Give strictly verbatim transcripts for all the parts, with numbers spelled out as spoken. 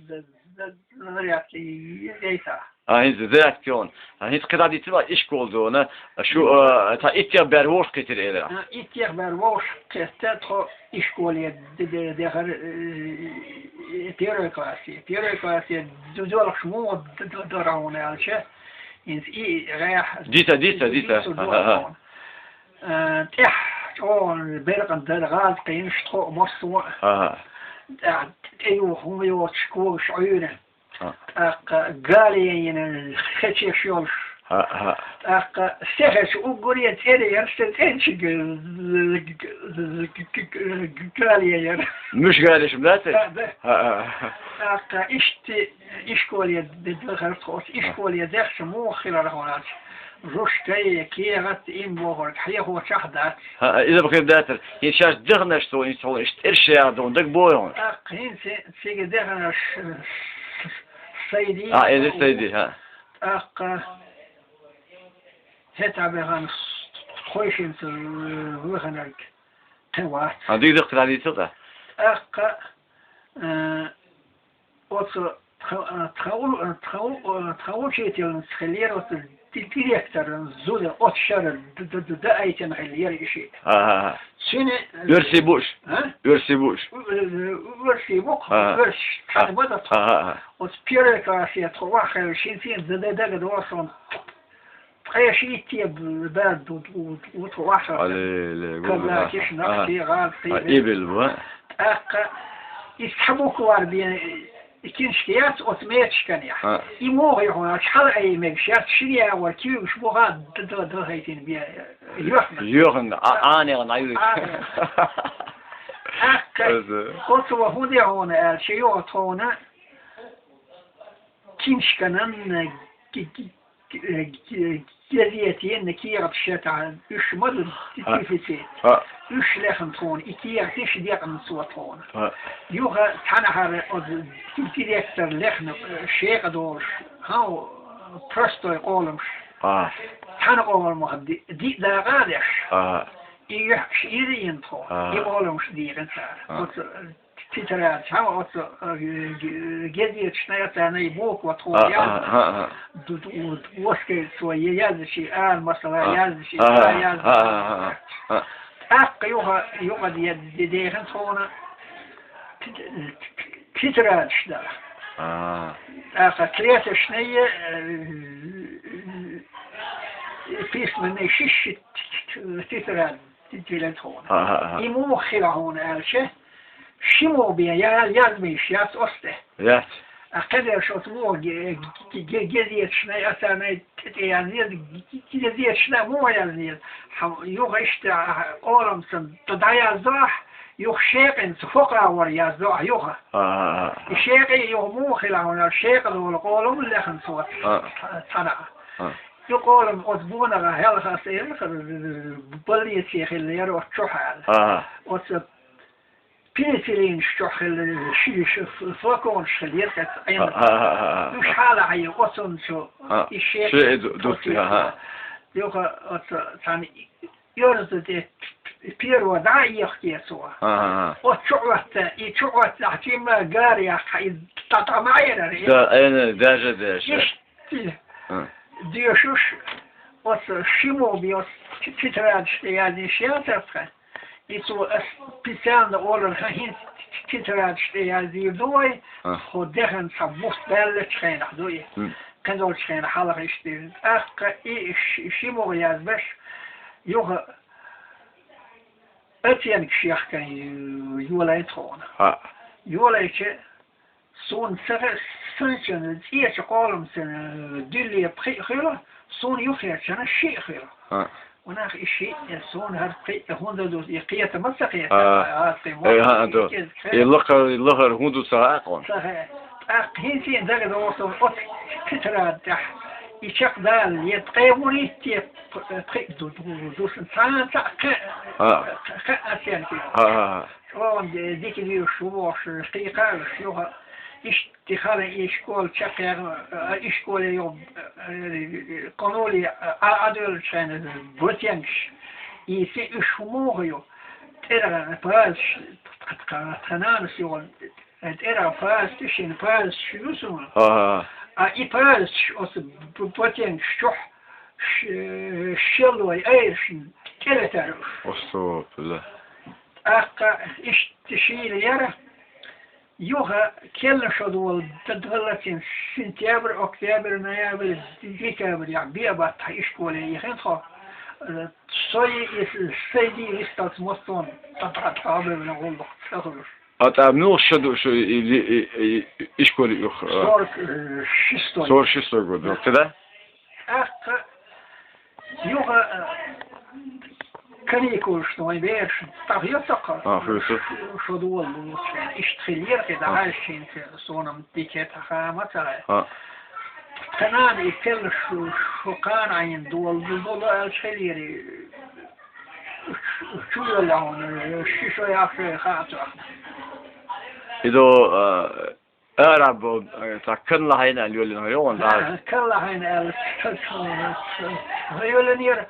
Зарядка яйта. А, хӀинца зарядка йола. А, хӀинца кхидӀа дийцар ишкол дона. Шу, а, цхьа иттех бер вовшахкхетар элира. А, иттех бер вовшахкхетта, тхо ишколе де-, де-, дехар, э, первый классе. Первый классе ду-, доьлхуш муха д-, д-, дара хьуна аьлча, хӀинца и гӀехь Дита, дита, дита. Дита, Ага, ага. Э, тӀехь чӀогӀа беркъан дара гӀазкхийнаш тхо а массо а. Ага. ТӀехь тӀеюха хӀума йоцуш когаш Ӏуьйра. А. ТӀаккха гали яйна хечеш йолуш. А, а. ТӀаккха сехечу уггаре цӀера яра, сан цӀенчиг гали яра. Муьш галиш ма дац? Да, да. А, а. ТӀаккха иштта ишколе де-, дехар тхо, оцу ишколе дехча муха хилар хьуна аьлча, ручкай, кехат, им бохург хьехочохь дац. ХӀаъ, иза бахир дацара. ХӀинца шаьш дехнарш цо, хӀинца хьуна иштта тӀерш яха дуна дагабой хьуна? ТӀаккха хӀинца цига дехнарш, э, сайди. А, эза сайди, хӀаъ. ТӀаккха хӀетахь бехана тхойшинца, э, ваханарг кхин вац. А, дийрах кхин дӀадийцал тӀаккха? ТӀаккха, э, Оцу тха-, тха у-, тха у-, тха учительница хиллера, оцу ди-, директор зуда оцу шарра д-, д-, д-, даийтина хиллера и шиъ. Ага, ага. Цуьнан, э, Оьрсий бу уьш? А? Оьрсий бу уьш? Э, э, оьрсий бу-кх, Ага. оьрсий цхьаьна ма дац. Ага, ага. Оцу первый классе тхо ваххевшинца д-, д-, дага дора суна. Ткъе шийтте б-, баьрг ду-, ду-, ду-, ду-, вахара. Алле, ле, Казакиш, ага. Нахчи, гӀазкхи, А, бе. Эбел ва. ТӀаккха и цхьа буквар бен, и киншка яц оцу мечканехь. А. И муха ю хьуна, хьала ай мегаш яц, шина ягӀор куьйгаш буха д-, д-, д-, хайтина бен, йоьхна. Йоьхна, а, Ӏанехна, Ӏайуьйту. Ӏанехна. ТӀаккха Аза. Оцу ва хӀун де хьуна аьлча, юха тхуна киншканан, ки-, ки-, Г-, г-, газетан кехаташ шатахь, уьш ма ду, А. дефицит. А. Уьш лехна тхуна, и кехаташ декъна цо тхуна. А. Юха цхьанхьара оцу директор лехна, э, шекъа долуш, хьан, простой къоламаш. А. Цхьана къоламах ди-, диъ дакъа а деш. А. И юьхкаш ирийна тхо, А. и къоламаш дийгӀина цара. А. Оцу, э, Тетрадь, хьан оцу, э, г-, газеташна царна и буква тхо А, яздина. а, а, а. Ду-, ду-, ду-, воскийца я-, яздичи, ара масала А, яздичи, а, а, яздичи. а, а, а, а. ТӀаккха юха, юха де-, де-, дехина тхуна т-, т-, тетрадьш дара. А. ТӀаккха клеточные, э, письменные шишши т-, т-, т-, тетрадь. Тилан тхуна. Ага, ага. И муха хила хьуна аьлча, ши мо бен я-, язбеш яц оцу тӀе. Яц. А кхидерш оцу муха ге-, ге-, ге-, газеташна, ацарна тӀе, тӀе яздеза, ге-, ге-, газеташна муха яздеза. Хьан юха иштта къоламца д-, дӀаяздо ахь, юха шекъинца хӀокху агӀор яздо ахь юха. Ага, ага, ага. И шекъа юха муха хила хьуна, шекъа долу къолам лехна цо А. ц-, цхьана. А. И къолам оцу бонагӀа хьалха аса элира, больнице хиллера оцу чохь аьлла. Ага. Оцу пенициллинаш чохь хиллера, ши, ши ф-, флаконаш хиллера, тӀе Ага, ага, ага, ага. Уьш хьалахье оцунчу А. и шекъ Ши ду-, дутти, ага. Юха оцу цхьана оьрзу тӀе первый дӀа а йихкий цо. Ага, ага. Оцу чу Ӏотта, и чу Ӏоттахь, чимма гара яккха, и тӀа-, тӀа ма Ӏерара, и. Да, айна, даже, даже. Иштта А. доьшуш, оцу ши мо бен оцу т-, тетрадаш тӀе яздеш яцара тхан. И цо ас специально олура, хӀан хӀинца тетрадаш тӀе яздийр ду вай, А. хӀо дехна цхьа бутт баьллачу хенахь ду и. М. Кхидолчу хенахь хьалха иштта ду. ТӀаккха и ши, ши мо язбеш, юха оценкаш яхкан йолайна тхуна. А. Йолайча, суна ца хи-, сан чун цӀечу къоламцан дуьлле пхиъ хуьлу, суна юххерчана шиъ хуьлу. А. Ванах и шиъ, суна хӀара пхиъ хӀунда ду, и кхета ма ца кхета, А. а, тхи Э, хӀаъ, ду. И лахара, и лахара хӀун ду ца хаьа тхуна? Ца хаьа. ТӀаккха хӀинца дага догӀу суна оцу тетрадь тӀехь. И чекхдала, я ткъе вуьрхӀитте п-, пхиъ ду, ду, ду, ду, сан цхьана цхьаъ кхе-, А. кхе-, кхе-, оценка. А, а, а. ЧӀогӀа де-, дика дуьйш ву бохуш, кхийкхалаш юха, иштта хала и школа чекхъяхна, а, и школе юха, а, къануле, а, а, а, доьллачу хенахь, оценкаш. И се уьш хӀун муха ю? ТӀера пазаш, тха, тха, тха нанас юха, Э, тӀера паза, тишина паза шу ю суна. Ага. А и паза ш-, оцу б-, ботенгаш чохь ш-, шеллой айрашна тӀелетара уш. Остопа, да. ТӀаккха иштта шийла яра, юха келла шо долу д-, даллацин сентябрь, октябрь, ноябрь, декабрь, я бе баттахь ишколе яхина тхо, э, сой и с-, сайди висталц моттон, тӀа-тӀа-тӀа бевлла гӀуллакх ца хуьлуш. А тӀаккха муьлха шо ду шу и, и, и, и, ишколе юха, а? Сорок шестой. Сорок шестой год, ну, тогда? ТӀаккха юха, а, каникулаш ду вайн бераш, тӀаккха йоццакха. А, хуьйсу. Шо ду волу, иштта хилира, кхидӀа хьаьжчинца, сонам дикет хама ца. А. Тхан нана и келла шу, шу кхана Ӏийна долу, долу аьлча хилира. Чу йолу хьуна, ши шо яхь шо хаа цохь. И до, а, арабо, а, цхьа канлахьайна аьлла йоллина йогӀун, да? А, канлахьайна аьлла, йоллинера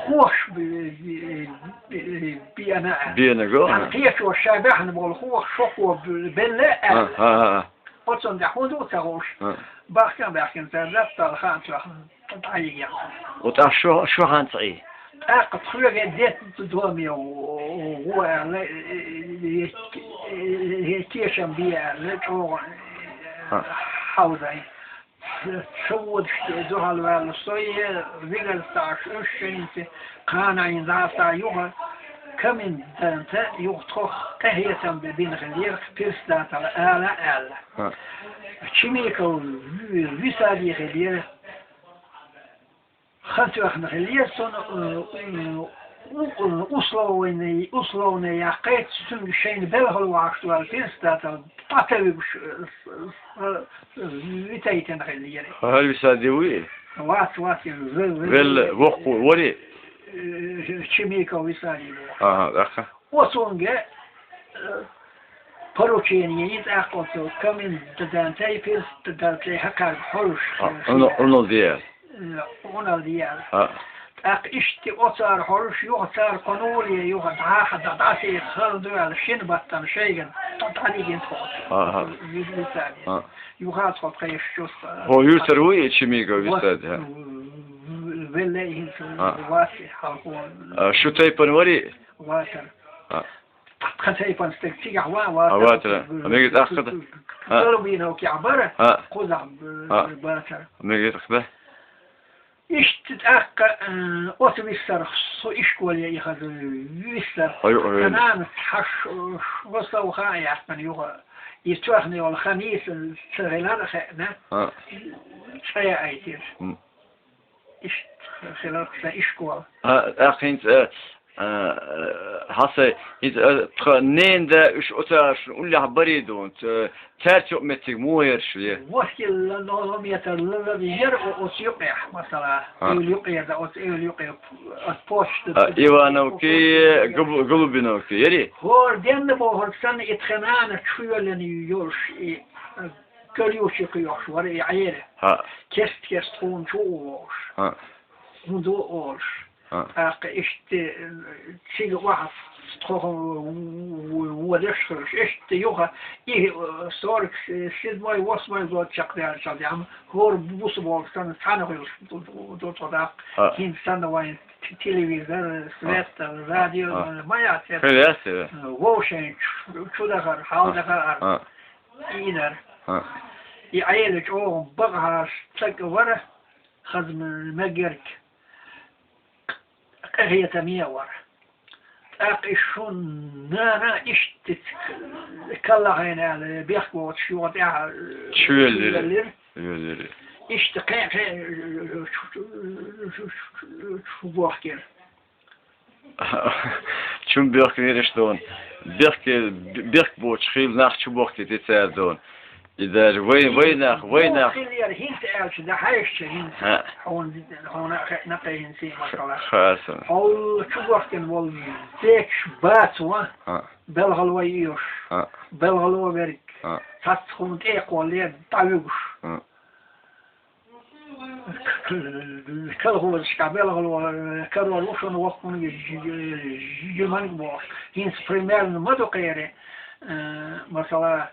хохш би-, би-, би-, биъна аьлла. Биъна го? Хан кхечо ша баьхна болу хохш шоко белла аьлла. А, а, а. Оцунна тӀехь хӀун ду ца хууш? А. Бахкан баьхкина цара заттал хаан цохь дӀайигна. О, тӀаккха шо, шо хьан цӀий? ТӀаккха тхоьга де доме гӀо аьлла, э, э, э, тешам бе аьлла, чӀогӀа, э, хьовзай. Ца водаш те дуьхьал ваьлла, со е вигаза тӀаш уьш шайнца кхана Ӏийна дӀаса юха, коменданта юха тхох къинхетам бина хилира, председатель ала аьлла. Ха. Чимиков Висадий хилира, хан тоьхна хилира, цунна, э, э, у-, условный, условный яккхийта, цуьнга шайна белхал вахаш ваьлла председатель дӀа ца вуьгуш, э, э, э, витайтина хилира. ХӀара Висадий вуй? Вац, вац, э, вел, вел, воккхо вари? Э, Чимиков Висадий ву. Ага, аха. Оцунга, э, поручение йина тӀаккха оцу комендантай, председатель хьакхарга хьожуш, а, э, Ӏуна-, Ӏуналла де аьлла. Э, Ӏуналла де аьлла. А. ТӀаккха иштта оцара хьожуш, юха цара кхунна вуле, юха дӀа-, дӀа-, дӀасехьа хала ду аьлла, шина баттана шайгана дӀа-, дӀадигина тхо. А, а. Ви-, висаде. А. Юха тхо тхаьш чувство. ХӀо юьртара вуй и Чимиков Висадий, а? Велле хӀинца, а, вац хьалхо. А, шу тайпана вари? Вацара. А. Тхан тайпана стаг цигахь ван, а, ватар. Ватар. Мегар тӀаккха да? А. Голубиновкехь бара, а, кхузахь, а, бацар. Мегар тӀаккха да? Иштта тӀаккха, э, оцу виссарх со ишколе яхаза виссар. Ой, ой. Сан нанас хьаш, э, шо сов хаа яьккхина юха. И тоьхна йолу хан нийса ца хилар а хеана, а, цӀа яийтира. М. Иштта хиларх сан ишкол. А, тӀаккха хӀинца, а, а, хьан сай, хӀинца, а, тхан ненан да уьш оцаршна уллехь барий дуна, ц-, цаьрца юкъаметтиг муха яра шу е? Восемь километр лазар яра о-, оцу юкъехь, масала, а, эвла юкъера, оцу эвла юкъе, от почты. А, Ивановки, Гол-, Голубиновки, яри? ХӀора денна бохург санна, и тхан нана чу йоьллина йолуш, и, а, Калючик йохуш вара и Ӏела. ХӀаъ. Кест-кест хӀума чу а вогӀуш. ХӀаъ. ХӀун ду олуш. ХӀаъ. ТӀаккха иштта, э, цига охьа тхо хӀун в-, в-, водаш хилча, иштта юха и, э, сорок седьмой, восьмой год чекхдаьлча дехьа, хӀора буса болу санна цхьаьна хуьлуш ду, ду, ду тхо даккха. ХӀаъ. ХӀинца санна вайн т-, телевизор, свет, радио, ма яц. Хир яц, э. Вовшийн чу-, чу дахар, хьал дахар. ХӀаъ. Ийнар. ХӀаъ. И Ӏела чӀогӀа бакъахьара стаг вара, хаза м-, мегерг къахетаме а вара. ТӀаккха и шун нана иштта ц-, каллахьайна аьлла, бехк боцуш юха тӀаьхьа, э, чуеллира. Чуеллира. Чуеллира. Иштта кхе-кхе, э, чу-, чу-, чу-, чу-, чу бохкира. Чун бехк лераш дон. Бехк, бехк боцуш хила нах чу бохкийти цара дон. И даже вай, вай нах, вай нах. Хилера хӀинца аьлча, да хьаьжча хӀинца. ХӀаъ. Хьуна, хьуна хе-, накъе хӀинца масала. Хасан. Хьол чу бохкина волу дечу бацо. ХӀаъ. Белхало йош. ХӀаъ. Белхало верг. ХӀаъ. Цац хӀума тӀекхолле дӀавуьгуш. ХӀаъ. Колхозашка белхало карор ву шуна воккхунга жиманга бохуш. ХӀинца примерно ма ду кхере, э, масала,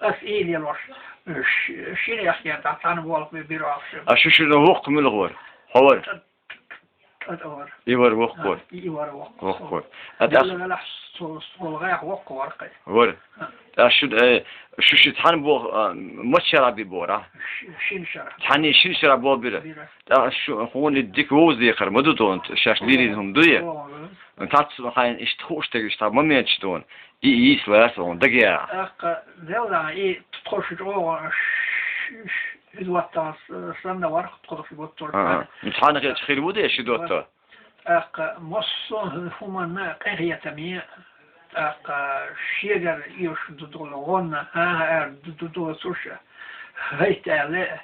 Ас ийла лелош, ш-, шина яхкера тӀа цхьана болх бе бира ахча. А шу шуна воккха муьлха вара? Хьо вара? ТӀа-, тӀа-, тӀа вара. И вара воккха вара? А, и вара воккха. Воккха вара. А тӀаккха Делла велахь, со-, со-, гӀайх воккха вара кхы. Вара. А. ТӀаккха шу, э, шу ши цхьана болх, а, маца шера бе бора? Ш-, шина шера. Цхьанне шина шера болх бира? Бира. ТӀаккха шу, хьуна и дика вовза декхар ма ду тхона, шаьш дийрина хӀума дуй? О, о. Цхьацца хьайна иштта хууш дерг, иштта моменташ тхона. И йийца лаьца хьуна дагахь. ТӀаккха Делла, и тхо шу чӀогӀа ш-, ш-, из ваттахь санна варх тхо шу доттор. А, а. Ну, цхьана хилча хир ву де ши дотто? ТӀаккха массо а хӀуманна къахетаме, тӀаккха шегара эш ду долу гӀонна, хӀан-хӀа аьлла ду, ду, доцуш, гӀайта аьлла,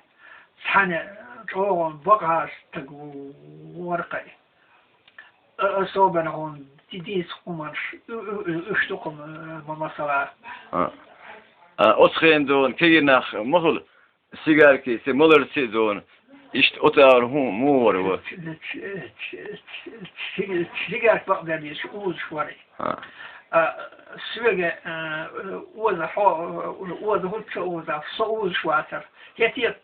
цхьана чӀогӀа бакъахьа стаг ву-, вара кхы. А, особенно хьуна ди-, дийца хӀуманаш, у-, у-, у-, уьш ду-кх, м-, м-, масала. А. А, оцу хенахь дона кегий нах ма хуьлу, сигарки, се маларци а дона, иштта оцу агӀор хӀун муха вара ву? Сигарки бакъдерг дийцича узуш вара. А. А, соьга, а, оза хьо-, оза хӀунда ца уза, со узуш вацара. ХӀетте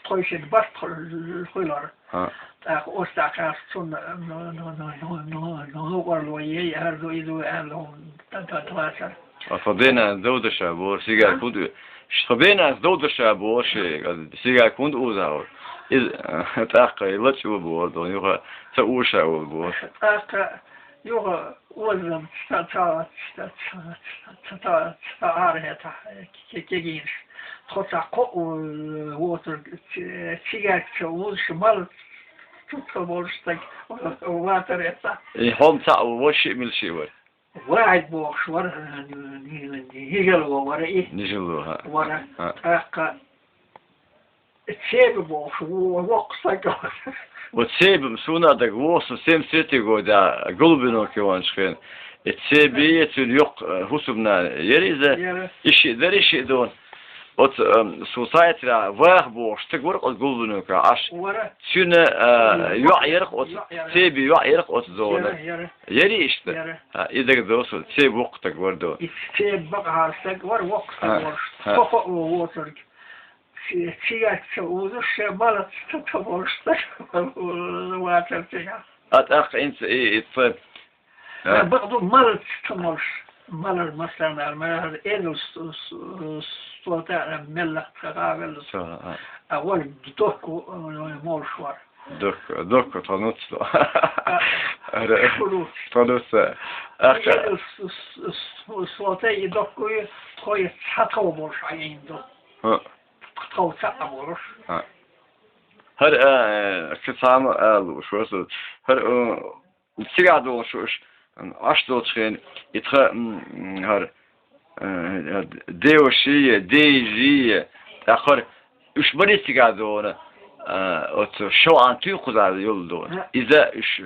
тхойшинна барт хуьлура. ХӀаъ. ТӀаккха оцу тӀаккха цунна, ну, ну, ну, ну, ну, ну, орло ей, хӀара ду, и ду аьлла, хӀума дан, дан, дан вацара. А тхо денна довдаша боху, сигарка хӀунда, тхо денна довдаша боху шега, сигарка хӀунда уза хьо? Иза, тӀаккха и лачкъа ву боху, юха ца уша ву боху. ТӀаккха юха озам ца, ца, ца, ца, ца, ца, ца, ца, арахьа ца, ке-, кегийнаш. Тхо цхьа кхоъ, э, воцург, ц-, цигаьрка ца узуш, мала ца, ца болуш стаг вацара эца. И хьо-м цхьаъ ву, вовшийн а мила шиъ вара? Вахьид бохуш вара, э, нижалво вара и. Нижалво, хӀаъ. Вара. ХӀаъ. ТӀаккха Цеба бохуш, во-, воккха стаг вара. Вот Цеба-м суна а дага, воху со семьдесят третий года, Голубиновка ваханчу хенахь. И Цеба, цуьнан йоккха, э, хӀусамнана яра иза. Яра. И шиъ дара, и шиъ дона. Оцу, эм, суна цхьа а эцира, Ваха бохуш стаг вара оцу Голубиновка Ӏаш. Вара. Цуьнан, э, йоӀ яра оцу, йоӀ яра. Цеба йоӀ яра оцу зона. Яра, яра. Яра иштта? Яра. А, и дага досу, Цеба воккха стаг вара дона. И Цеба бакъахьара стаг вара, воккха стаг вара. А, а. Кхо-кхоъ ву воцург. Ци-, цигаьрка ца узуш, ше мала ца, ца болуш стаг вацара цигахь. А тӀаккха хӀинца и, и тхо, а, бакъду, мала ца, ца молуш. Малар массарна аьлла, ма хӀара эзал с-, с-, с-, стол тӀе а меллах ца гӀавелла. Ца, а. А вара докку, э, молуш вара. Докку, докку тхо нуц ду. А, хӀара, шуну. Тхо нуц. Ахка. Эзал с-, с-, с-, стол тӀе и докку, тхо и цхьа тхов болуш Ӏийна ду. ХӀаъ. Тхов цхьаъ болуш. ХӀаъ. ХӀара, а, кхин цхьа хӀума ала лууш вара со. ХӀара, а, цигахь долуш уьш, м, Ӏаш долчу хенахь, и тхан, м, хӀара, а, деваший, дейжий, тӀаккха хӀара, уьш бара цигахь дона, а, оцу ШовӀан туй кхузахь йолу дона. Иза уьш,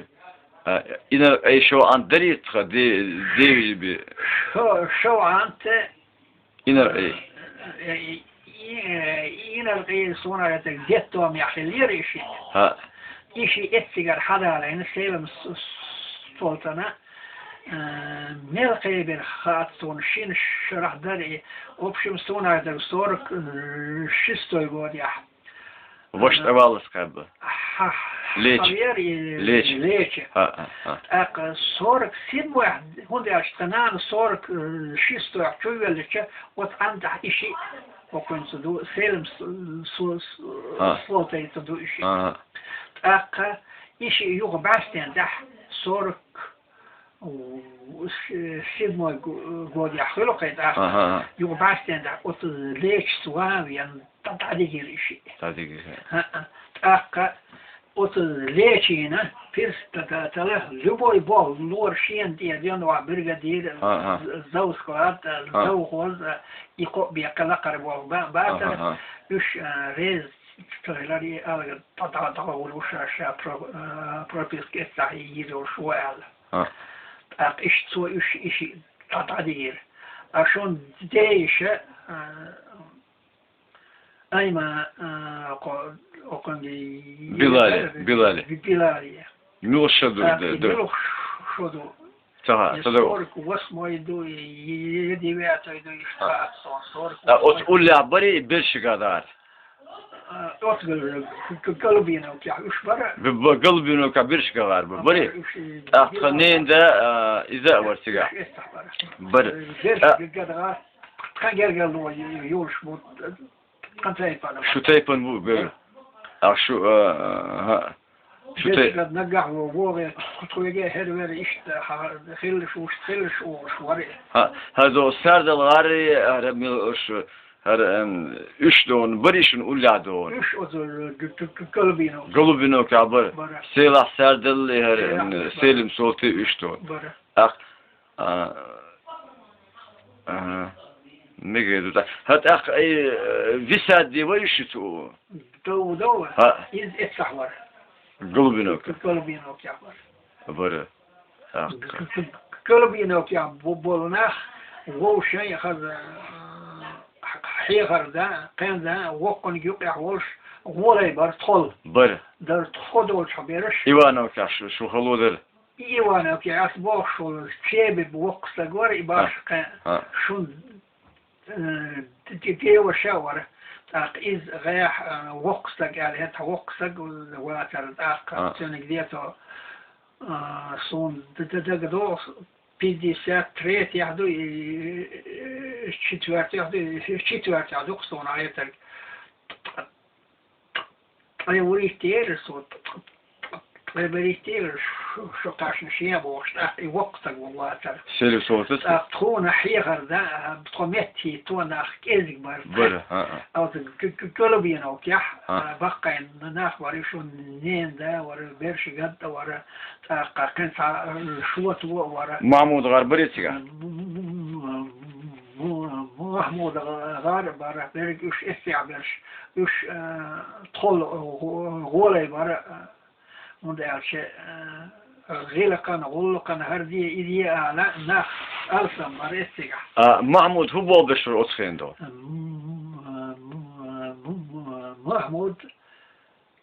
а, инар ай ШовӀан дарий тхан де-, девий бен? Шо-, ШовӀан те Инар Ӏе. Э, и-, и-, Инар Ӏе суна гӀертарг детдомехь хиллера и шиъ. ХӀаъ. И шиъ эццигара хьадалайна, селам с-, с-, стол тӀе. Э, мел кхебира хаьттад суна, шина шарахь дара и, в общем, суна дара сорок шестой годехь. Ваша тӀе валлалц кхаьбна. Хьа-, Леча. Хьавера и Леча. Леча. ХӀаъ, хӀаъ, хӀаъ. ТӀаккха сорок седьмой, хӀунда аьлча тхан нана сорок шестой чу веллача, оцу ӀантӀехь и шиъ, окхуьнца ду, Селим с-, с-, с-, ХӀаъ. Слотайца ду и шиъ. ХӀаъ. ТӀаккха и шиъ юха бӀаьстен тӀехь сорок У, с-, седьмой го-, годехь хуьлу кхин тӀаккха. Ага, ага. Юха бӀаьстен тӀехь оцу Лечаца ван а вен, дӀа-, дӀадигира и шиъ. ДӀадигира. ХӀаъ. ТӀаккха оцу Лечина пирс та-, та-, тала, любой болх лора шена тӀера, ден ван бригадир, ага, з-, завсклад, ага, завхоз, и кхоъ беккха лакхара болх ба-, бацара, ага, ага, уьш, а, реза ца хилар и алга, дӀа-, дӀа-, дӀагӀур ву ша, ша про-, а, прописка эццахь йийр йолуш ву аьлла. А. ТӀаккха иштта цо уьш и шиъ дӀа-, дӀадийра. А шун дейша, а, айма, а, кхо-, окхуьнга Билали, Билали. Билали. Муьлха шо ду, тӀаккха ду, ду. Муьлха шо ду? Ца хаьа, я ца ду. Сорок восьмой ду, я, я, я девятой ду, иштта хаьа суна, сорок восьмой. А оцу уллехь барий бершига дара? А, оцу г-, г-, г-, Голубиновкехь уьш бара. Б-, б-, Голубиновкехь бершка гӀар бу, бари? Уьш, тӀаккха тхан ненан да, а, иза а вара цигахь. Уьш эццахь бара. Бара. Берш А. Г-, г-, гӀар, тхан гергарло ю-, ю-, йолуш бу, тхан тайпана. Шу тайпана бу, бер. А шу, а, а, шу тайпана. Берш г-, нагахь во-, вогӀе, тхоьге хӀара вера иштта, хьан хилла шу, хилла шу, шу вара. ХӀа, хӀа, зо сардал гӀарри, хӀара мил шу, ХӀара, м, уьш дона, барий шуна уллехь дона? Уьш оцу г-, г-, г-, Голубиновка. Голубиновка бара. Бара. Селахь сардалли хӀара, м, Селахь бара. Селим Солти уьш дона. Бара. Ах, а, ага. Меге ду та. ХӀа тӀаккха ай, э, Висадди вай уьш цу? Дов, дов. ХӀа. Иза эццахь вара. Голубиновка. Голубиновка вара. Бара. Ах. К-, к-, к-, Колбиновкехь бу-, болу нах, вовшийн хаза, хьехар дан, кхен дан, воккхуниг юкъехь волуш, гӀолай бара тхол. Бара. Дара тхо долчохь бераш. Ивановкехь шу, шу хало дара. И Ивановкехь ас бохуш волу, Чеби воккха стаг вара, и баш кхен. А. Шун, э, ди-, ди-, деваша вара. ТӀаккха иза гӀехь, э, воккха стаг аьлла, хӀетахь воккха стаг вацара, тӀаккха А. Цуьниг дето А, суна д-, д-, дагадогӀу, пятьдесят третьех ду, и, и, четвёртех ду, и четвёртех ду-кх суна Ӏетарг. Ткъе вуьрхӀиттера со, ткъе берхӀиттера шу, шу кхаьчна шен бохуш, тӀаккха и воккха стаг ву вацара. Селим Солтас? ТӀаккха тхуна хьехар дан, а, тхо метта хӀитто нах кӀезиг бара. Бара, а, а. Оцу г-, г-, Голубиновкехь, А. А, баккхий нах бара, шун ненан да вара, берш гатта вара, тӀаккха кхин цхьа, э, шото вара. Махьмуд гӀар барий цигахь? М-, м-, м-, Махьмуд гӀар бара, берг уьш эццехь берш, уьш, э, тхол гӀо-, гӀолай бара, э, хӀунда аьлча, э, гӀиллакхан, гӀуллакхан, хӀара де, и де ала, нах алсам бара эццигахь. А, Махьмуд хӀун болх беш вара оцу хенахь? М-, м-, м-, м-, Махьмуд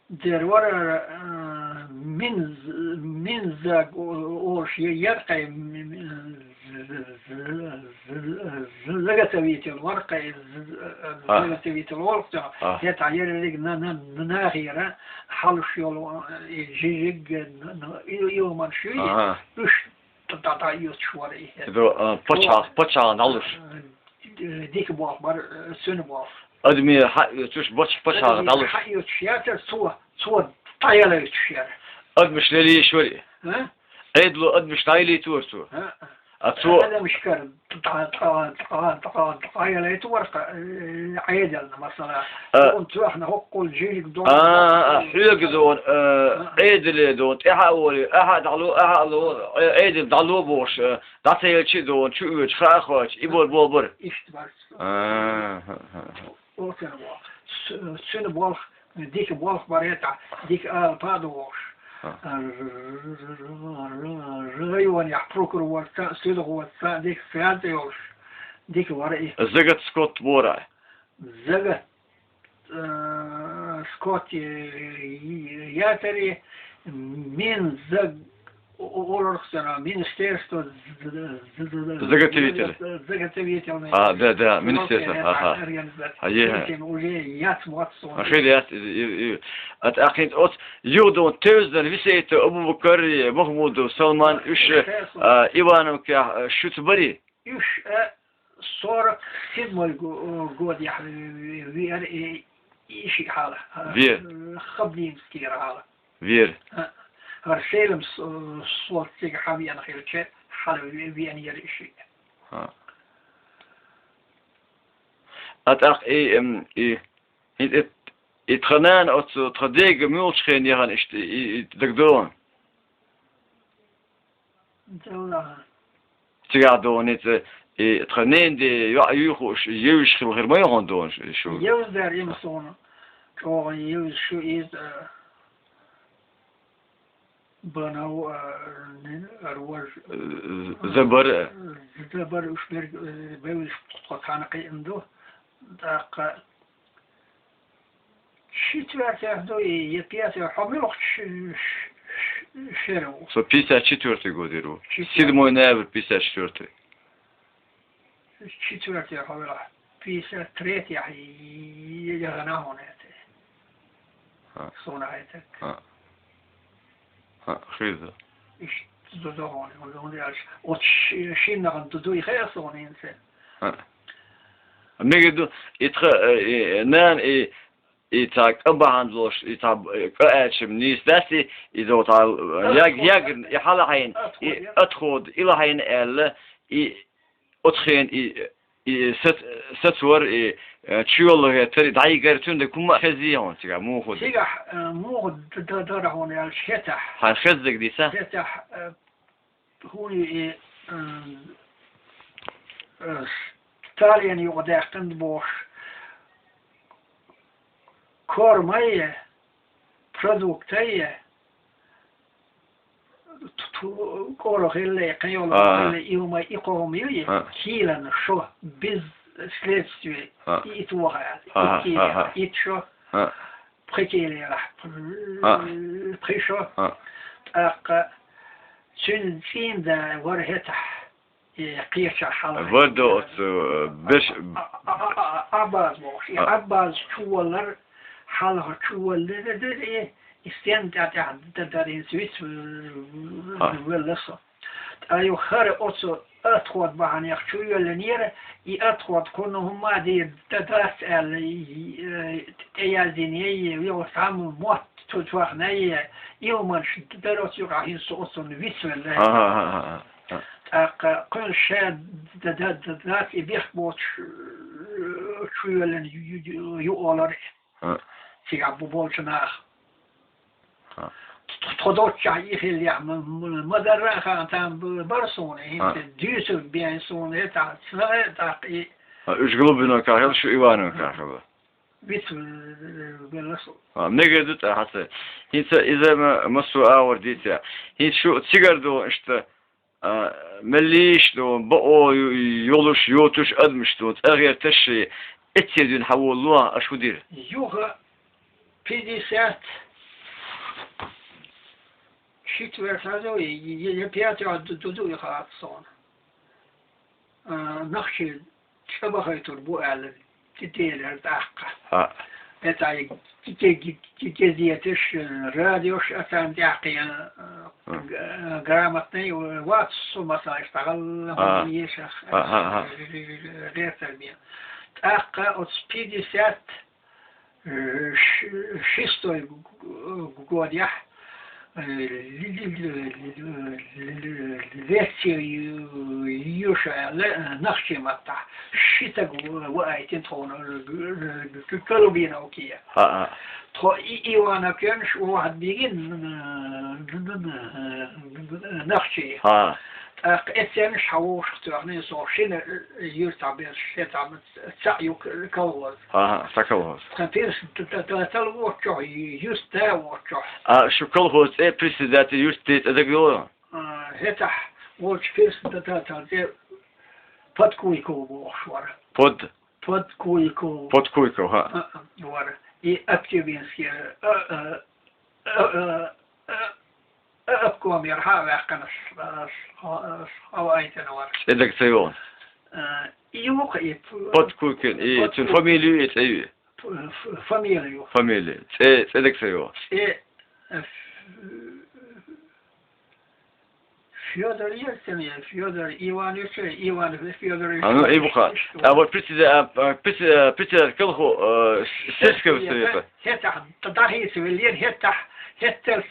дер вара, э, минз-, минзаг о-, олуш я-, яра кхай, м-, м-, з-, з-, з-, з-, заготовитель вара кхай, з-, А. Заготовитель волуш, А. ХӀетахь ерриг на-, на-, на-, нахера хьалуш йолу, э, жижиг, н-, н-, и-, и хӀуманаш ю, Ага. Уьш дӀа-, дӀаоьцуш вара и. Ду, а, пачхьалкх-, пачхьалкхана дӀалуш. Э, дика болх бара, э, цуьнан болх. Адамийн хьаоьцуш, бач-, пачхьалкхана дӀалуш. Хьаоьцуш яцара, цо, цо дӀаялойтуш яра. Адамаш лелийш вара и. А? Ӏедало адамаш дӀаялийтора цо. А? А цо адамашкара дӀа-, дӀа-, дӀа-, дӀа-, дӀаялайту вара, э, Ӏедална, масала. А. Цо хӀоккхул жижиг дон. А, а, хьоьга дон, э, А. Ӏедале дон, тӀаьхьа а волий, ахьа а дӀало, ахьа а ло, э, Ӏедал дӀало бохуш, э, ДӀа ца елча а дона, чу оьцу, хаа а хоьцу, и бор болх бара. Иштта бара. А, хӀа, хӀа, хӀа. Оцун болх. С-, цуьнан болх, дика болх бара хӀетахь, дика алапа а догӀуш. ХӀа. Районехь прокурорца, судхоца, дика связь йолуш, дика вара и. Загат Скотт бора. Загат, э, Скотт, э, ятари, Минзаг, О-, о-, олорх сона министерство з-, з-, з-, з-, Заготовитель. Заготовительный. А, да, да, министерство, ага. Организация. А, е. Уже яц муат сона. А, хир яц, и, и, и, ат ахин, от, юдон тевзден висейта Абубакар, Махмудов, Салман, уж, а, Ивановка, а, шуц бари. Уж, э, сорок седьмой го-, год я, э, вер, э, иши хала, э, Вер. Хабдинский хала. Вер. Э, Аршелем с-, э, сот циг хавьян хилче, хала ве-, вен ер иши. Ха. Ат ах и, эм, и, и, и, и тханан, от, тхадега мюлчхен яхан ишт, и, и, дагдон. Цигадон, и, и тханен де, ю-, юхуш, юш хил хир ма яхан дон, шу. Юз дар им сона. Чоган юз шу из, э, банау, э, нин, арваж. Э, забар. Забар уж бер, э, бевиш тханакы инду. Так, э, Четвёртый, ну, и, и пятый, а мы ох, ш-, ш-, ш-, шеру. Со пятьдесят четвёртый год иру. Четвёртый. Седьмой ноябрь пятьдесят четвёртый. Четвёртый, а, пятьдесят третий, а, и, и, и, я гана он это. А. Сона это. А. А, хиза. Иш, дудо он, он, он, я ш-, от ш-, шиннаган дуду и хэ сон инсе. А. Меге ду, итха, э, э, нан, и, и так, а бахан лош, и та, э, ка ачим, нис дасти, и до та, э, яг, яг, и хала хайн, и отход, и ла хайн элла, и отхен, и, и сет, сет вар, и, э, чуйолла гетер, и дай гертун де кума хези хон, тига, му ход. Тига, э, му ход д-, д-, д-, д-, хон ял шета. Хан хезлик диса? Шета, э, хуни, э, э, э, Сталин югдахтан бош. Кормайя, продуктайя, ту-, ту-, корохилле, кайолохилле, илма икомиле, килан шо, без следствия, и туаха, и килан, и шо, пхикилера, пхишо, такка, чин цинда вархетах. Э, кхеча хала. Вадо оцу, э, беш- А, а, а, а, а, Аббас бохуш. И А. Аббас чуваллар, хала чуваллар, э, э, э, и стен тя-, тя-, д-, дарин свиц, э, А. Велласо. Аю хара оцу отход баханех чуйолланера, и отход куну хумма ди д-, дац аьлла, и, э, тяязине, и, и, и, сам мот ту-, туахне, и, илманш д-, дароц юга хин со оцун виц велла. Ага, ага, ага. Ха. Тӏаккха кхуьнан ша д-, д-, д-, д-, дац и бехк боцуш, э, чу йоьллина ю-, ю-, ю-, ю олар. Ха. Цигахь бу болчу нах. Ха. Т-, т-, тхо доцчахь и хиллехь ма, ма, ма дарра а хаан там б-, бара суна, хӀинца дуьйцург бен суна, э, тӀаккха, э, тӀаккха и. Ха, уьш Глубинокахь хилла, шу Ивановкахь хилла. Виц, э, велла со. Ха, мегар ду тӀаккха хьаца. ХӀинца иза ма, массо а агӀор дийца. ХӀинца шу цигара ду иштта, а, меллиш ду, бакъо ю-, йолуш, йоцуш адамаш ду, цӀа гӀерташ, эццен дуьйна хьаволло, аша хӀун дира? Юха пятьдесят четвёртый ду, я, я, я пятый ду, ду, ду, я хатта суна. А, нахчи цӀа бахайтур бу аьлла, ци делера тӀаккха. Ха. ХӀетахь и ки-, ки-, ки-, ки-, газеташ, радиош а царна тӀаьхкхийна, а, Ха. г-, грамотный вац со, масала, иштта гӀалгӀа Ха. ешах, Ха, ха, ха. гӀертар бен. ТӀаккха оцу пятьдесят, э, ш-, шестой г-, г-, годехь, э, ли-, ли-, ли-, ли-, ли-, ли-, лекция ю-, юша аьлла, э, нахчи маттахь. Ши стаг в-, ваийтина тхуна, э, г-, г-, Колубиновке. Ха, ха. Тхо и-, Ивановкенаш вахьад бигина, э, нахчи. Ха. ТӀаккха эцценаш хьан вовшах тоьхна, со шина, э, юьртахь бен, шен цхьа Цхьаъ ю к-, колхоз. Ага, цхьа колхоз. Тхан пирс д-, д-, датал воцчохь, юьртда воцчохь. А, шу колхоз цӀе председатель юьртда цӀе дага йолу? А, хӀетахь волчу пирс д-, датал цӀе Подкуйков бохуш вара. Под? Подкуйков. Подкуйков, ха. А, а, вара. И Актюбинский, а, а, а, а, а, Обком яр хьа а ваьккхина, с-, с-, с-, хьо а айтина вара. ЦӀе дага ца йогӀу. А, и юха и п-, Подкукин, и цуьнан Подкукин. Фамилию, и цӀе ю. Ф-, ф-, фамилию. Фамилия. ЦӀе, цӀе дага ца йогӀу. ЦӀе, э, ф-, Фёдор яр цуьнан, Фёдор Иванович, Иван Фёдорович. А, ну, и буха. А вот председа-, а, а, предсе-, а, председатель колхо-, э, с-, сельского совета. ХӀетахь дӀахийца веллера, хӀетахь, хӀетталц,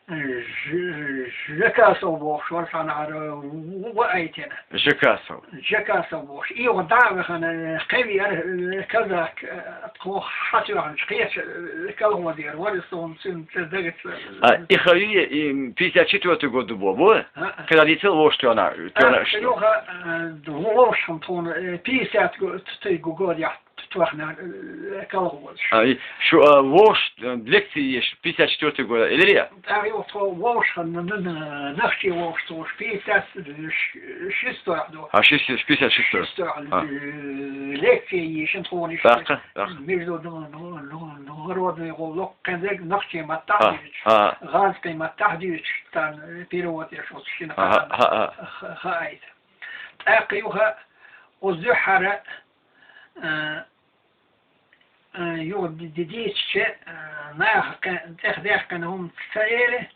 э, Ж-, Жакасов бохуш вара цхьанхьара, э, в-, айтина. Жакасов. Жакасов бохуш. И юха дӀа а вахана, э, кхин веара, э, казак, э, тхо хьатоьхначу кхечу, э, колхозера вара, со хӀума цуьнан ца дагца. А, и хьо ю, и пятьдесят четвёртый год ду боху, бу? А, а. Когда дийцал вовшах тоьхна, тоьхна. А, юха, э, вовшах тхуна, э, пятьдесят го-, т-, т-, го-, годехь тоьхна, э, колхозаш. А, и шу, а, вовшах, э, лекци еш пятьдесят четвёртый года, или я? Да, и вот вовшах, н-, н-, н-, нахчи вовшах, пятьдесят шестой ду. А, шесть-, пятьдесят шестой. Шестой, а, э, лекци ешина тхуна иштта. ТӀаккха, тӀаккха. Между н-, н-, н-, народный гӀуллакх, кхин дерг нахчи маттахь дуьйцуш, а, гӀазкхи маттахь дуьйцуш, тан перевод еш оцу шина, а, хана, а, а, ха-, хаийта. ТӀаккха юха оцу дуьххьара, а, а, юха ди-, ди-, дийцича, а, наха кхин тӀехдаьккхина хӀума ца эли,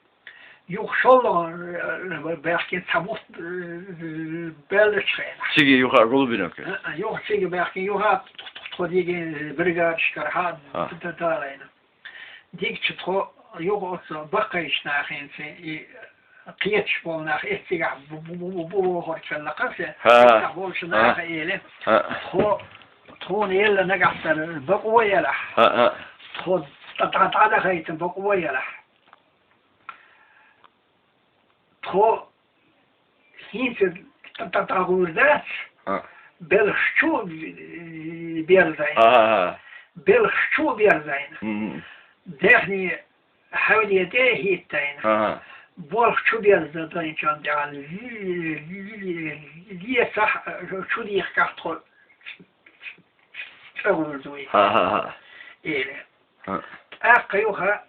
юха шолгӀа, э, баьхкина цхьа бутт, э, баьллачу хенахь. Цига юха Голубиновка? А, а, юха цига баьхкина, юха тхо, тхо, тхо дийгина бригадашкара хьа, а, д-, д-, далайна. Дигча тхо юха оцу баккхийчу нахаца и кхеташ болу нах, эццигахь бу-, бу-, бу-, бу-, бу-, бохург хилла кхасе, хӀа. Эццахь болчу, хӀа, наха эли, хӀа, тхо, тхуна елла нагахь санна бакъо ялахь. ХӀа, хӀа. Тхо дӀа-, дӀа-, дӀадахайта бакъо ялахь. Тхо хӀинца т-, т-, дӀагӀур дац, а, белхаш чу берзайна. А, а, а. Белхаш чу берзайна. Мгм. Даьхни хьавде тӀе а хӀиттайна. А, а. Болх чу берзадайначул тӀаьхьа ле-, ле-, ле-, лесахь чу дехкахь тхо цӀа гӀур дуй. А, а, а. Эли. А. ТӀаккха юха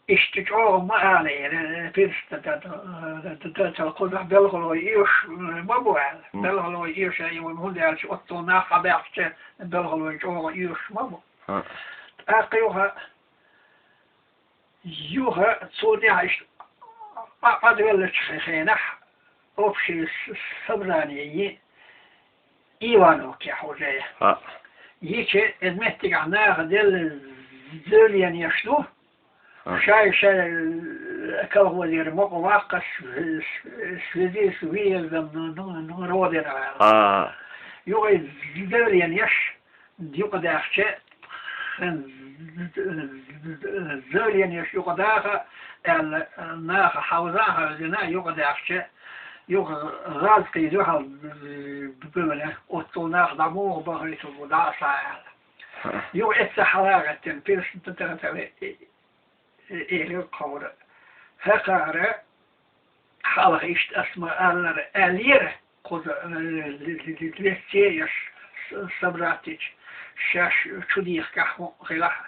Иштта чӀогӀа ма ала яра, пирста д-, д-, д-, д-, д-, кхузахь белхалой оьшуш ма бу аьлла. Мгм. Белхалой оьшуш ю, хӀунда аьлча оццул нах хьабаьхча, белхалой чӀогӀа оьшуш ма бу. ХӀа. ТӀаккха юха, юха цул тӀаьхьа иштта Ӏа-, Ӏадвеллачу хе-, хенахь, общее с-, собрание йи Ивановкехь уже. А. Йича, иза меттигахь наха делла заявлени еш ду. А. Шай-шай, э, колхозера мукъа ваккха с-, с-, в связи с выездом н-, н-, н-, народа аьлла. А. Юха иза заявлени еш, юкъадаьхча, хӀинца заявлени еш юкъадаха аьлла, наха хьовза а хьаьвзина, юкъадаьхча, юха гӀазкхий дуьхьал бевлла, оццул нах дӀа муха бахийталур бу дӀа а схьа аьлла. Юха эцца хьалагӀеттина, пирста тӀе, тӀе, тӀе, э, э, элира кховра. ХӀокхара хьалха иштта ас ма-аллара аьллера, кхуза, э, ле-, ле-, ле-, лекци еш с-, собрать йича, шаьш чу дехкахь хӀун хилахь,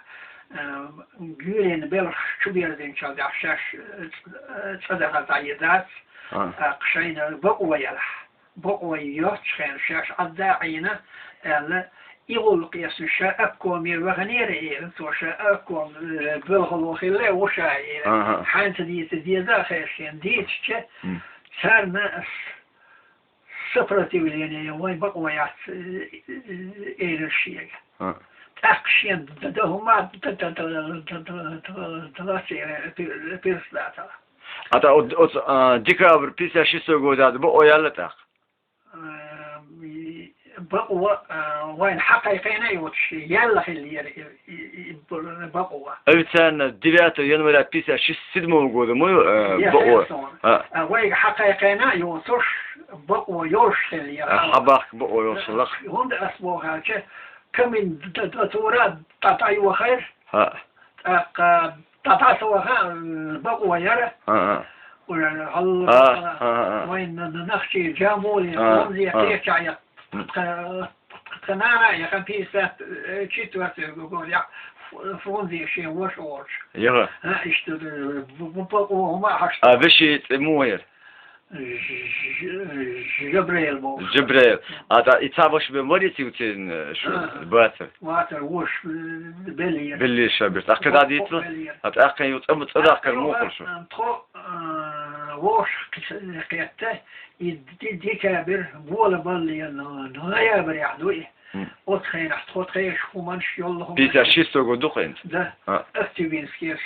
э, гуьйренан белхаш чу берзинчул тӀаьхьа шаьш, э, ц-, э, цӀа даха дӀайийр дац, а, тӀаккха шайна бакъо ялахь. Бакъо йоццушехь шаьш Ӏадда а Ӏийна, аьлла, и гӀуллакх эцна ша обкоме ваханера, элира цо, ша обком, э, белхало хилла ву ша, элира. Ага. Хьаьнца дийца деза а хезна, дийцича, м, царна с-, сопротивление, вайн бакъо яц, э, э, элира шега. А. ТӀаккха шен д-, д-, д-, хӀума д-, д-, д-, д-, д-, д-, д-, д-, д-, д-, пирсдатала. А та оц-, оц-, а, декабрь пятьдесят шестой года бакъо яьлла тӀаккха? Э, и бакъо, э, вайна хьакхайкхийна а йоцуш, яьлла хиллера и, и, и б-, бакъо. Официально девятого января пятьдесят седьмого года ма ю, э, бакъо? А. А, вайга хьакхайкхийна а йоцуш, бакъо йолуш хиллера. А, хьабахка бакъо йолуш хилла. ХӀунда ас боху аьлча, комендатура дӀа-, дӀайохийра. ХӀаъ. ТӀаккха дӀа-, дӀа ца ваха, м, бакъо яра. ХӀаъ, хӀаъ. Уже хьал-, хӀаъ, хӀаъ, хӀаъ. Вайн н-, н-, нахчий Джамулин, хӀаъ, Хьамзин, хӀаъ. Кхечахь я, м, тха-, тха-, тха нана я, хан пятьдесят четвёртый год я. Фрунзе шен ваша волча. Яха. А, иштта, бу-, бу-, бу-, бу-, хӀума хьашт. А, веший цӀи муха яра? Ж-, Ж-, Жабраил бохуш. Жабраил. А, тӀа, и цхьа ваша бен варий цигара церан, э, шу? А. Бацар. Вацар, воша, э, беллера. Беллера ша бир. ТӀаккха кхидӀа дийцал? Беллера. А, тӀаккха юха цӀа, цӀа дахкар муха хул шун? Тхо, э, воша кхи-, кхетта, и ди-, декабрь бола балле, но-, ноябрь яхь ду и. Хм. Оцу хенахь тхо тхешан хӀуманаш йолу хӀуманаш. Пятьдесят шестой год ду хӀинца? Да. А. Актюбинский с-,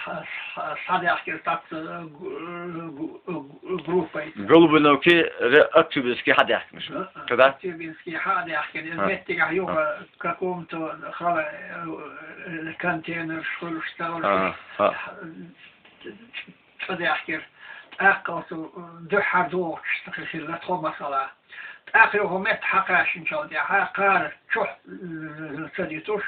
с-, с-, схьадаьхкира тӀаккха, э, гу-, гу-, гу-, группа. Голубиновки ре-, Актюбинский хьадаьхкина шу? Да, а. Когда? Актюбинский хьадаьхкина. А. Меттигахь юха, а, каком-то хала, э, контейнер хуьлуш, а, а. Цо даьхкира. ТӀаккха оцу дуьххьара догӀучу стага хилла тхо, масала. ТӀаккха юха метта хьакхаьчначул тӀаьхьа кхара чу, э, ца дитуш,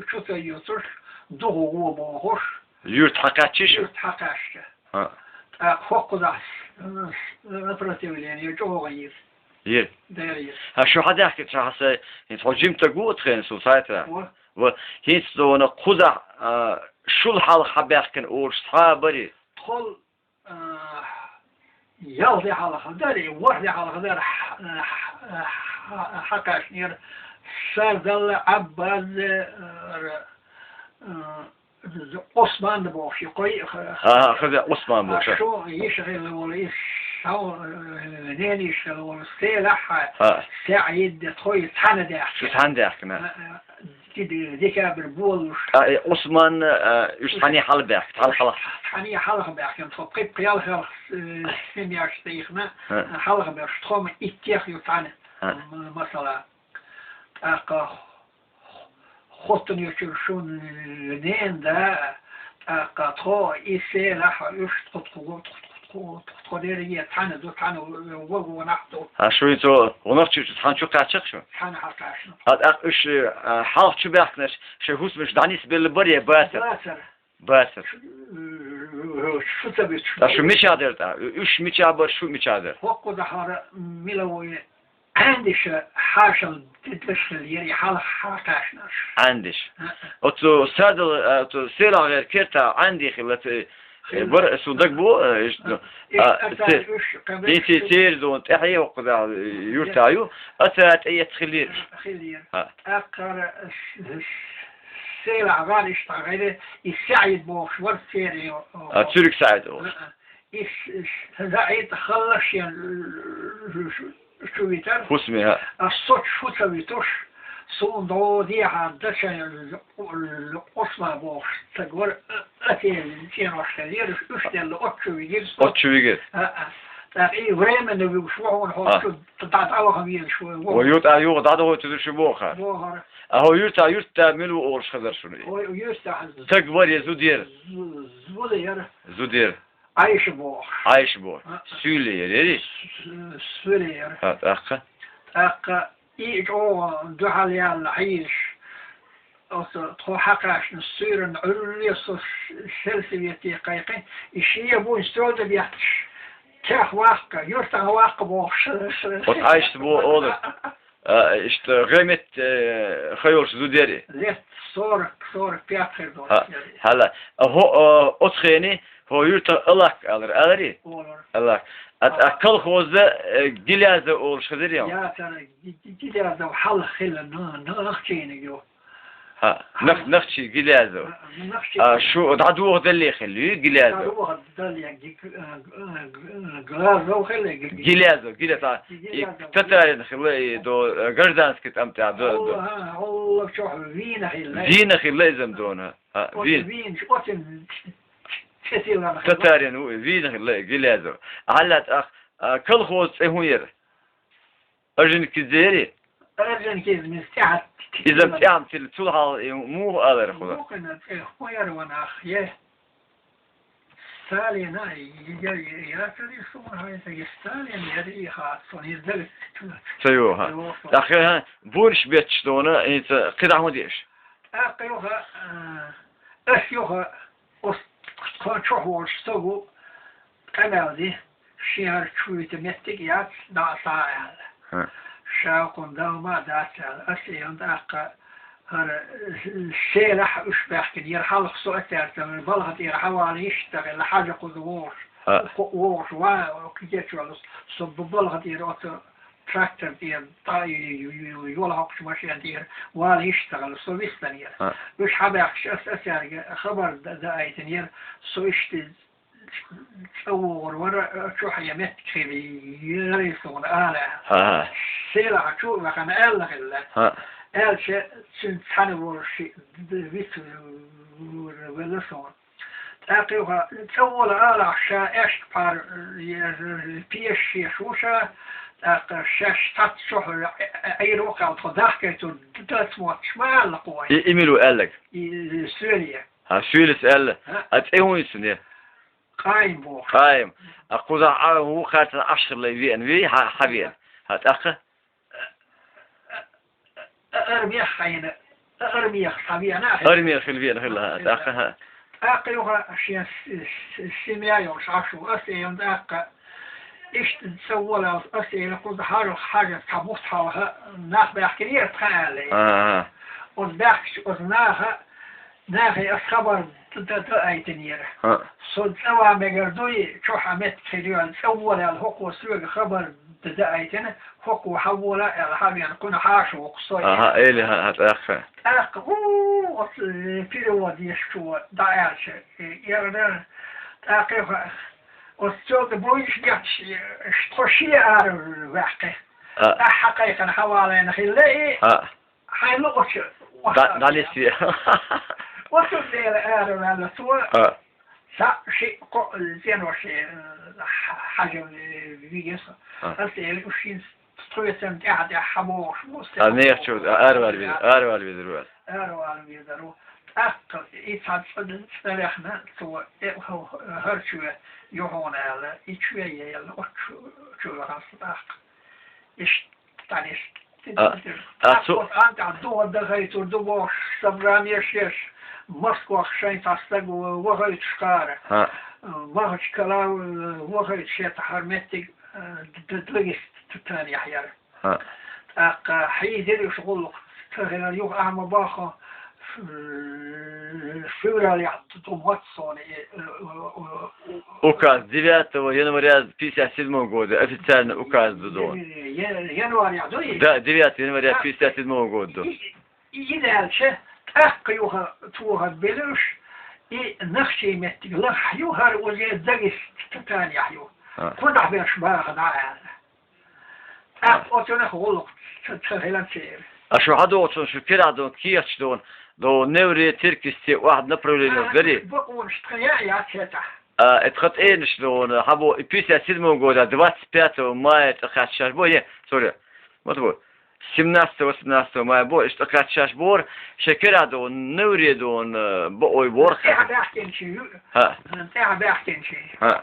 чу ца юьцуш, духу гӀо бохуш. Юьрта хьакхаьчча шу? Юьрта хьакхаьчча. ХӀаъ. ТӀаккха хӀокхузахь, э, сопротивление чӀогӀа йира. Йира. Дера йира. ХӀан, шу хьадаьхкича хьан сай, хӀинца хьо жимстаг ву оцу хенахь, сан сайтара? Ва. Ва, хӀинца дона кхузахь, а, шул хьалха хьабаьхкина олуш цхьа а барий? Тхол А, ялх де хьалха дара, ворхӀ де хьалха дара, х-, х-, х-, хьакхаьчнера Сардалла, Ӏаббаз, а, а, Ӏусман бохуш, и кхой, х-, ХӀан, хӀан, хаза Ӏусман бохуш, а, а. Шун йиша хилла волу, и сов, а, ненийша хилла волу, Селахь, а, СаӀид, тхой цхьаьна даьхкина. Шу цхьаьна даьхкина? А, а. Ди-, ди-, декабрь болуш. А, э, Ӏусман, э, уьш цхьаьний хьалабаьхкина, хьал-, хьалха. Цхьаьний хьалха баьхкина, тхо пхи-пхи-ялх-ялх, э, семьяш тӀехна, э, хьалха беш, тхо-м иттех ю цхьаьна, м-, масала. ТӀаккха хоттун йочуьра шун ненан да, тӀаккха тхо и селахь уьш тхо, тхо, тхо, тхо, тхо, тхо дерриге цхьаьна ду, цхьаьна вагонахь ду. А шуьйца гӀунах чу, цхьаьна чу кхаьчча шу? Цхьаьна хьакхаьчна. А тӀаккха уьш, а, хьалха чу баьхкинарш, шайн хӀусамаш дӀанисбелла барий, бацар? Бацар. Бацар. Шу, шу ца буьтуш. Ткъа шу мичахь дара тӀаккха? Уьш мичахь бара, шу мичахь дара? ХӀокхузахь хӀара мила ву и Ӏандиша хьаршал дедаш хилла яра и хьалха хьакхаьчнарш. Ӏандиш. А, а. Оцу Сардал, а, оцу селахь гӀеран керта Ӏанди хилла, ц-, хилла. Бара, сан даг бу, а, иш-, а, а, а, ца-, уьш, кабеш, дийци шу- церан зона тӀаьхье хӀокхузахь, э, юьртахь ю, а ца тӀеэцна хилла яра. А, хилла яра. А. ТӀаккха с-, с-, селахь гӀар иштта гӀайре, и СаӀид бохуш вара церан, а, Цуьрг СаӀид олуш. А, а. И с-, с-, СаӀид халла шен чу витар. ХӀусаме, хӀаъ. А со чу ца витуш, суна дӀо дехьа дача Ӏусман бохуш стаг вара, а, а, церан цӀенош хилла яра, уьш делла оцу чу вигира со. Оцу чу вигира? А, а. ТӀаккха и временно вуьгуш ву хьуна хьо, а, чу дӀа-, дӀаваха везаш ву. Вай юртахь юха дӀадахойтур шу бохар. Бохар. А хӀо юьртахь юьртда мила ву олуш хезара шуна? Хьо юьртахь стаг вара я зуда яра? Зу-, зуда яра. Зуда яра. Ӏайша бохуш. Ӏайша бохуш. А, а. Суьйле яра, яри? С-, с-, суьйле яра. А, тӀаккха? ТӀаккха и чӀогӀа дуьхьал яьлла хьийзаш, оцу тхо хьакхаьчна суьйранна Ӏуьлле со с-, сельсовете кхайкхи, и шен бун стол тӀе бетташ, тех ваккха, юьртахь ваккха бохуш. Оцу Ӏайшас боху олура. А, иштта гӀемет, э, ха йолуш зуда яри? Лет сорок, сорок пять хир долуш яри. Хьала. А хӀо, а, оцу хене хӀо юьртах Алак алар, алари? Олар. Алак. А, а, а, колхозда, э, Гилязов олуш хезира ян? Яцара, Ги-, Ги-, Гилязов хьалха хилла, на-, нахчийниг ю. ХӀаъ, нах-, нахчи Гилязов. А, нахчи. А, шу дӀадохадалле хилла ю Гилязов? ДӀадохадалле, Ги-, а, а, Глазов хилла, Ги-, Гилязов, Гилязов. Ги-, и Гилязов. Татарин хилла, и до, э, гражданский тӀам тӀехь до, до. Алла, алла, чохь вийна хилла. Вийна хилла иза-м дона. А, оцу вийна. Вийна, оцу цецилан хилла. Татарин ву, вийна хилла Гилязов. Хьалат ах, а, колхоз цӀе хӀун яра? Орджоникидзе яри? Орджоникидзе мис тӀаьхьа. Иза-м тӀаьхьа тилла, цул хьалха и муха алара хила? Муха цӀе хӀун яра ван ах, е? Сталина, я, я, я, цари суна хьайса, я Сталин, я ри хат, сон иза дагат. Ца йо, хӀа. Ца йо, хӀа. ТӀаккха, хӀа, бунаш бетташ дона, хӀинца кхидӀа хӀун деш? ТӀаккха юха, а, ас юха, оцу тхан чохь волуш стагу къамел ди, шен хӀара чу вита меттиг яц, дӀа а схьа а аьлла. ХӀа. Ша кхунна далма а дац аьлла. Ас и тӀаккха ХӀара, э, селахь уьш баьхкина, яра хьалха со а цаьрца, балха тӀера хьавала йиш тахила, хьажа кхуза вогӀуш. ХӀаъ. Кху-, вогӀуш ва, кхечвала, со б-, балха тӀера оцу трактор тӀера, та-, ю-, ю-, ю-, йола хьокхучу машен тӀера вала йиш тахила, со вистанера. ХӀаъ. Уьш хьабаьхкаш ас а цаьрга хабар д-, даийтинера, со иштта цӀа вогӀур вара, чохь я меттиг хили, яра суна ала. ХӀаъ. Селахь чу а вахана аьлла хилла. ХӀаъ. Аьлча, цуьнца цхьаьна волуш ши д-, д-, виц велла суна. ТӀаккха юха цӀа вола алахь, ша аьшка пхьар, э, пеш шеш ву ша, тӀаккха шаьш цхьацца чохь Ӏийр ву кхел, тхо дахкайтур д-, дац мотташ ма аьлла кхо вайн. И, и мила ву аьлларг? И, э, Соьле. ХӀаъ, Соьлес аьлла. ХӀаъ. А цӀе хӀун ю цуьнан? Къаим боху. Къаим. А кхузахь а ву кхаьртана Ӏаш хилла веана вий, хьа-, хьан веана? ХӀаъ, тӀаккха? Армех хьайна, армех хьан веана ахи? Армех хила веана хилла, хӀаъ, тӀаккха, хӀаъ. ТӀаккха юха шен с-, с-, семья йолуш Ӏаш ву, ас элан тӀаккха. Иштта ца волал, ас элан кхуза хьажа, хьажа, цхьа бутт хьалха нах баьхкинера тхан аьлла. ХӀаъ, хӀаъ. Оцу баьхкачу оцу наха Нахе ас хабар д-, д-, д-, айтинера. ХӀаъ. Со цӀа ван мегар дуй, чохь а меттиг хир ю аьлла, цӀа вола аьлла, хӀокхо соьга хабар д-, д-, айтина, хӀокхо хьан вола аьлла, хьан веана кхуьнан хьаша ву-кх со. Аха, элира, хӀаъ, тӀаккха. ТӀаккха, у, оцу, э, перевод ешчо дӀааьлча, э, яра, тӀаккха юха, оцу цо тӀе буйнаш гетташ, э, тхо шен ара ваьккхи. ХӀаъ. Ахьа кхайкхина хьавалийна хилла и. ХӀаъ. Хьайн луучу. Да, да, не си. Оцу дела ара ваьлла цо. А. Са ши кхо зенош, э, хьажа вигес. А. Ас эли уьш шин тхоьцан тӀаьхьа-тӀаьхьа хьабогӀуш бу. А, нех чу, а, аравала везар, аравала везар вара. Аравала везар ву. ТӀаккха и цхьа цӀа-, цӀа лехна цо, э, хӀо-, хӀара чоь ю хьуна аьлла, и чоь елла, оцу чу-, чу вахана со тӀаккха. Иштта. А, а, цу- Анкьа дугӀа дахайтур ду бохуш, собрание еш, Москвах шайн цхьа стаг вахайтуш кхара. ХӀаъ. Махачкала вахайтуш, шен тӀехьара меттиг, д-, д-, Дагестан яхьара. ХӀаъ. ТӀаккха хьийзира уьш гӀуллакх, ца хилар юха ахьа ма баххо, февралехь ду мотт суна и, э, э, э, Указ девятого января пятьдесят седьмого года, официальный указ ду дона. Э, я-, января дуй? Да, девятого января пятьдесят седьмого года ду. И, и, и даьлча, тӀаккха юха тоха белуш, и нахчий меттиг лахь ю, хӀара уже Дагестанехь ю. А. Кхузахь берш баха дӀа аьлла. ТӀаккха оцунах гӀуллакх ца, ца хилан церан. А шу хьадогӀучун шу кирахь дун, кехаташ дун, до Невре, Теркисте, охьа направление А, дари? Бакъонаш тхан я, я цетахь. А, это тхан тӀенаш дун, хьабо, и пятьдесят седьмого года, двадцать пятого мая тӀакхаьччаш бо, е, сори, вот, вот, семнадцатого, восемнадцатого мая бо, иштта тӀакхаьччаш бора, шайн кирахь дун, Невре дун, э, бакъой бора. ТӀехьа баьхкинчий ю. ХӀаъ. ТӀехьа баьхкинчий. ХӀаъ.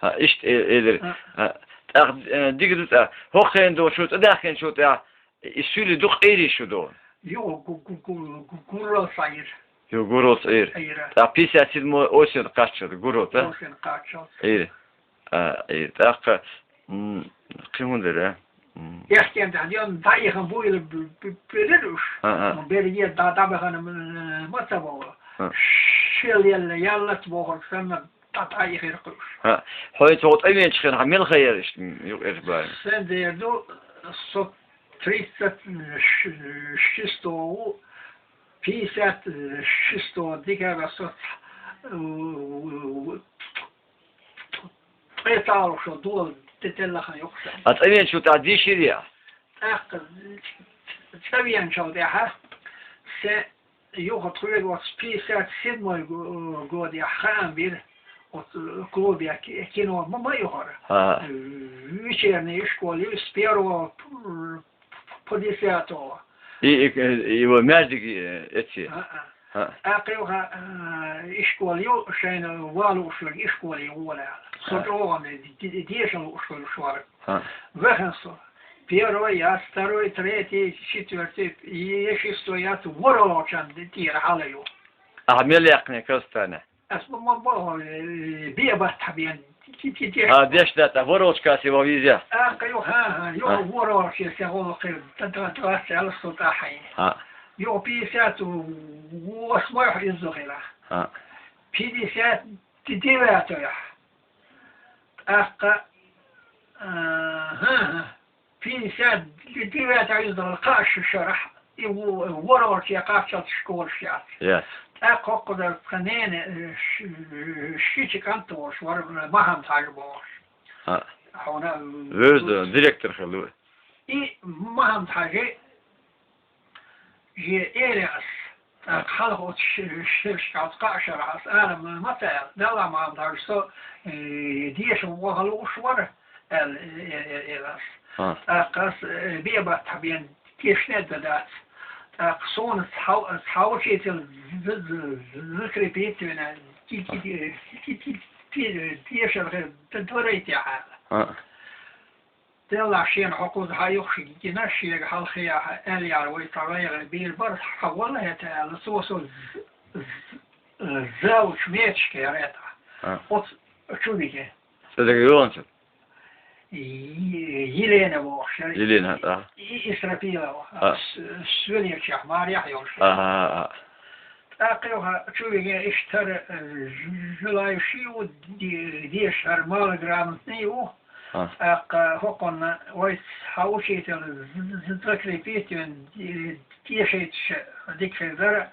ХӀаъ, иштта э-, элира. ХӀаъ. ХӀаъ. ТӀаккха, э, дика ду тӀаккха. ХӀокхуьнан ду шу тӀадаьхкинчул тӀехьа, и суьйли ду къийрий шу ду? Ю, гу-, гу-, гу-, гу-, гуррал схьаира. Ю, гуррал схьаира. Ира. ТӀаккха пятьдесят седьмой осень кхаччалц, гуррал, да? Осень кхаччалц. Ира. А, ира. ТӀаккха, м, кхин хӀун дара? М. Эхкенда, дӀаихан буйла б-, б-, берира уьш. А, а. Берриге дӀа-, дӀабахана м-, ма ца бохура. А. Шел елла, яллац бохург санна, ТӀа-, тӀаихира кхуьуш. ХӀаъ. Хьо цо тӀевеанчу хенахь мел хайра иштта, м, юкъерчу бахарна? Сан дер ду, со тридцать шестого, пятьдесят шестого декабря со ц-, ткъе цхьалгӀа шо дола де-, делла хан юкъа сан. А тӀевеанчул тӀаьхьа дийширий ахь? ТӀаккха цӀа веанчул тӀаьхьа сан Юха тхоьга оцу пятьдесят седьмой го-, годехь хаам бира, оцу клубе ки-, кино ма, ма юхара. ХӀаъ. Вечерняя школа ю, с первого п-, по десятого. И, и, и, его мярдиг, э, эци. ХӀаъ. ХӀаъ. ТӀаккха юха, э, и школа ю, шайна валуш верг и школе вола аьлла. Со ХӀаъ. ЧӀогӀа де-, де-, деша лууш верг. ХӀаъ. Вахан со. Первый яц, второй, третий, четвёртый, е шестой яц, ворхӀалгӀачарна тӀера хьала ю. Ахьа мел яьккхинера Казахстане? Ас ма, ма боху, э, бе баттахь бен. Ти, ти, ти, А, деш дац, а ворхӀалгӀачу кассе ван веза? А, ка ю, хӀан, хӀан, ю, А. ворхӀалгӀачу кассе гӀолла кхин, та, та, та, ас аьлла со тӀаьхьа. А. Юха пятьдесят восьмой хьо иззу хила. А. Пятьдесят девятый хьо. ТӀаккха, а, хӀа, хӀа. Пятьдесят девятый хьо иззу хила кхаъ шу шарахь. И во-, ворхӀалгӀаче кхаччалц школаш яц. Яц. ТӀаккха хӀокхузара тха нена, э, ш-, шича кӀант волуш вара, Махьамад-Хьажа бохуш. А. Хьуна, вевза директор хилла ву. И Махьамад-Хьажи же эли ас, тӀаккха хьалха оцу ш-, шерашкахь кхаа шарахь ас ала ма ца аьлла, Далла Махьамад-Хьажа со, э, деша ваха лууш вара, аьлла, э, э, э, эли ас. А. ТӀаккха ас, э, бе баттахь бен тешне а дан дац. ТӀаккха суна цхьа-, цхьа учитель з-, з-, з-, закрепить вина, ки-, ки-, ки-, ки-, ки-, тешар хир д-, дарайтехьа. А. Деллахь шена хьо кхуза хьан юххе гина, шега хьалхе яхьа аьлла яра вай цхьа гӀайгӀа бийр бара, хьан вала хӀета аьлла, цо со з-, з-, завуч мечка яра это. А. Оцу чу виге. ЦӀе дерг йогӀанчу? Е-, Елена вохуш яра. Елена, а. И-, Исрапилова. А. С-, Сулечех, Марьяхь йолуш. Ага, а. ТӀаккха юха чу виге иштта, э, ж-, желающий ву, де-, дешар малограмотный ву. А. ТӀаккха хӀокхунна вайца хьан учитель з-, з-, закрепить вина, де-, дешийташ дика хир дара.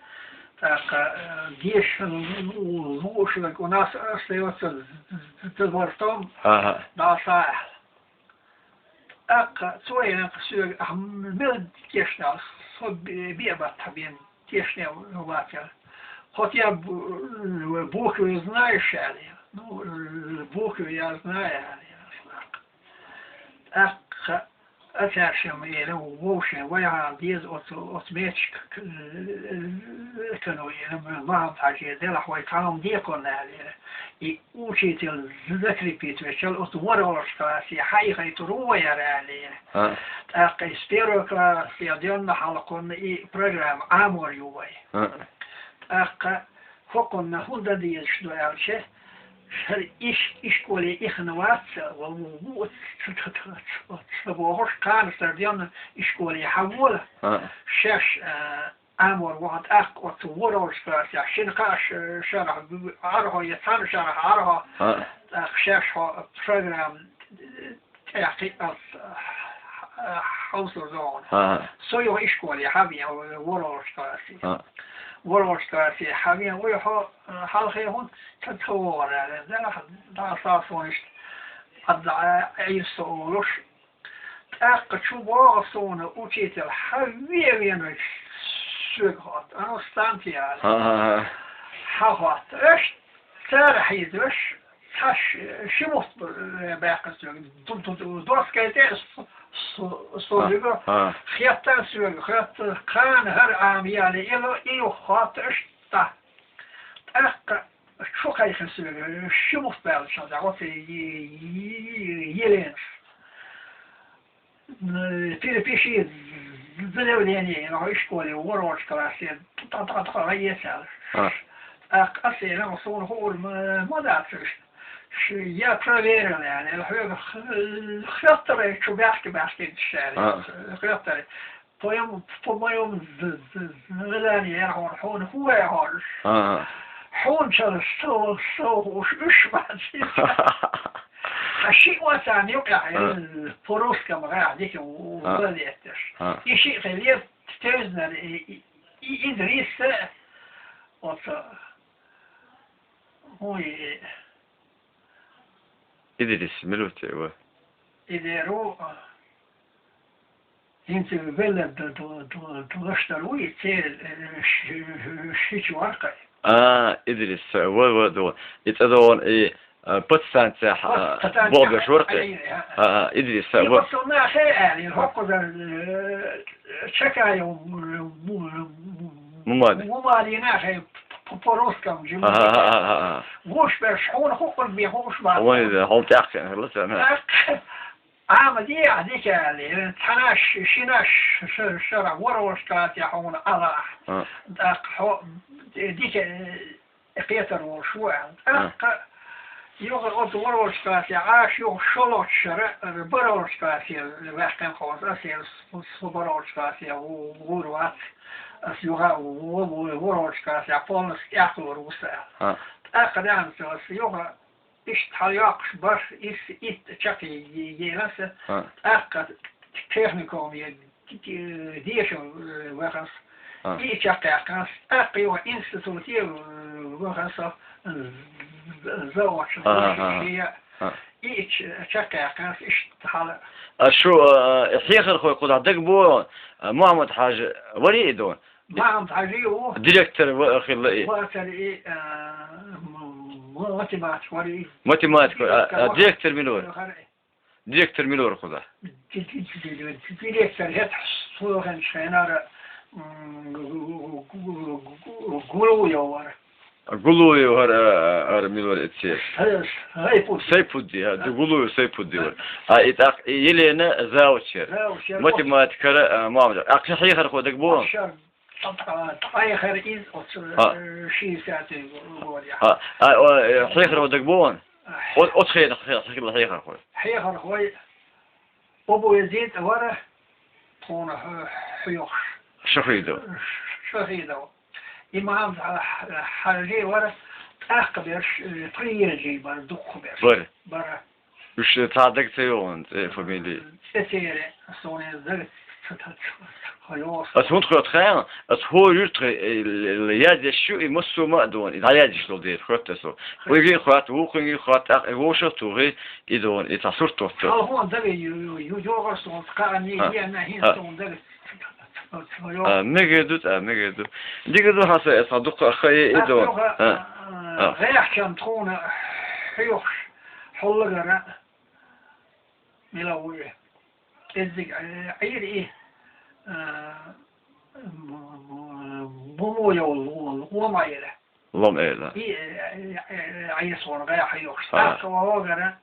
ТӀаккха, э, деша лууш верг у нас остаётся з-, з-, з-, з-, з-, з-, з-, з-, з-, з-, з-, Ага. дӀа са аьлла. ТӀаккха цо аьлла соьга, ахь мел тешна, со бе-, бе баттахь бен тешне вацара. Хотя бы, э, буквы знаешь, аьлла. Ну, э, буквы я знаю, аьлла. ТӀаккха ацаьршимма эли вовшийн вайхьа деза оцу, оцу мечка к-, к-, кано эли, Махьамад-Хьажи делахь вай цхьа хӀума декхарна аьлла. И учитель закрепить вечал оцу ворхӀалгӀачу классе хьаихайтур ву вай аьлла. А. ТӀаккха и с первого класса денна хьалхунна и программа Ӏамор ю вай. А. ТӀаккха хӀокхунна хӀун дан дезаш ду аьлча, хӀара иш-, ишколе ихна вац, ва ву, ву, ца, ца, ца, ца, ца бохуш, кхана сарденна ишколе хьавола. А. Шаьш, а, Ӏамор ваха тӀаккха оцу ворхӀалгӀачу классехь шина кхаа ш-, шарахь бу-, Ӏархьо я цхьана шарахь Ӏархьо, А. тӀаккха шаьш хьо программа тӀехь кхиъалц хьовсур догӀу. А. Со юха ишколе хьавен, ворхӀалгӀачу классе. А. ВорхӀалгӀачу классе хьавен, вай хьо, хьалхе хӀун ца, ца вогӀар аьлла, дӀа, дӀа сасонаш, Ӏадда Ӏийса олуш, ТӀаккха чу богӀу суна учитель, хьан вен веначу соьга хотту, а ну встаньте аьлла. Ха-ха-ха. Хьан хотту? Аша цара хьийза, аша цхьа ши-, ши мутт баьккхина соьга. Ду-, ду-, ду-, доскай тӀе с-, с-, со Ха, юга ха. Хетта соьга, хетта, кхана хӀара Ӏама яьлла, и ло, и юха хотту, аша дӀа. ТӀаккха чу кхайкхина соьга, ши мутт баьллачул тӀаьхьа, оцу е-, е-, е-, Еленас. М, перепиши заявление, нах ишколе ворхӀалгӀачу классе, тӀа-, тӀа-, тӀа-, тӀа-, ецал. А. ТӀаккха ас элира, суна хуур ма, ма дац уьш. Ш-, я проверил, яьлла, хьоьга х-, хеттара чу баьхки-баьхки дишаьлла. А. Хеттара. По моему, по моему з-, з-, з-, желанию, яра хьуна, хьуна хӀун вай хьуна? А. Хьуна чара со, со хууш уьш бац. Ткъа шиъ вацарна юкъехь, А. э, по-русски гӀехь дика А. валетташ. А. И шиъ хилира тевзнар, и, и, и Идрис, оцу, ой, Идрис, мила ву те ва? Идеру, а, хӀинца велла д-, д-, д-, д-, лаштар ву, и церан, э, ш-, ш-, шича варкхай. А, Идрис, ва, ва, ду. И цӀа догӀун, и, а, подстанция, а, Подстанция, богаш варкхай. Ай, ай, ай. А, а, Идрис, И ва. Оцу нахе аьлла, хӀокхузара, э, Чакаев, м-, м-, Мумали. Мумали нахе п-, п-, по-русскому, А, а, а, а, а. Вуш берш, хьуна хуур бен хууш бац. Вон, хьол тӀехь хилла царна. ТӀаккха Ӏама дехьа дика аьлла, цхьана ш-, шина ш-, ш-, шарахь ворхӀалгӀачу классе хьуна Ӏалахь. А. ТӀаккха хьо дика, э, кхетар волуш ву аьлла. А. ТӀаккха Юха оцу Ворочкасе Ӏаш, юха шолгӀачу шарахь, Барочкасе ваьккхина хьо, аса со Барочкасе гӀур вац, аса юха Ворочкасе полностью тӀехлур ву сан. ТӀаккха даьхна аса юха иштта хьалайоккхуш барх, исс, итт чаккхе е-, ена аса, тӀаккха техникуме деша вахана аса, и чаккхе яьккхина аса, тӀаккха юха институте вахана аса, заочно, и ч-, чаккхе яьккхина аса, иштта хьала. А шу, а, хьехархой кхузахь дагабо, а, Мухьаммад-Хьажа варий и дон? Мухьаммад-Хьажа ву. Директор ва-, хилла и. Вацар и, а, м-, м-, математик вар и. Математик вар, а, директор мила вар? Директор мила вар кхузахь? Ди-, ди-, ди-, ди-, ди-, директор хӀета сохьанчу хенара, м, Гулуев вара. Гулуев вара, а, ара мила вара эццехь? Сайпудди. Сайпудди, а, ду Гулуев Сайпудди вара. А, и тӀаккха и Елена завуч яра. Завуч яра. Математикара, а, Мухьаммад. А кхин хьехархо дагабо? Ткъа хьехар иза оцу, э, шестидесятый годехь. А, а, о, э, хьехархо дагабо? О-, оцу хенахь хьехархой. Хьехархой. Абу Язид вара, тхуна хьоьхуш. Шахидов. Шахидов. Имам Хьажи вара, тӀаккха берш, э, приезжий бара, дуккха берш. Бара. Бара. Уьш цхьа дага ца йогӀу, цӀе, фамили? ЦӀе церан, суна дага ца, ца, ца, ца йогӀу. Ас хӀунда хоьтту хаьий, ас хӀора юьртахь, э, л-, л-, яздеш ю, и массо а ма а дона, и дӀаяздеш долу дела, хоьтту ас. Вуьгий хоьтту, вукхуьнгий хоьтту, тӀаккха и вовшах а тухий, и дона, и цхьа сурт тотту. Хьалхо дага ю, ю, ю, йогӀуш суна, кхаъ, ма, ма, хӀинца суна дага. А, мегар ду, а, мегар ду. Дика ду, хьан са, эс хьан дукха а хае, и ду. А, а, а. ГӀеххьчам тхуна хьоьхуш, хьуллагара, мила ву и. Кьеззиг, э, Ӏийра и, а, м-, м-, мумо йолу лом Ӏийра. Лом Ӏийра. И, э, э, э, Ӏийра суна гӀеххьа йохуш. А. ТӀаккха вагара,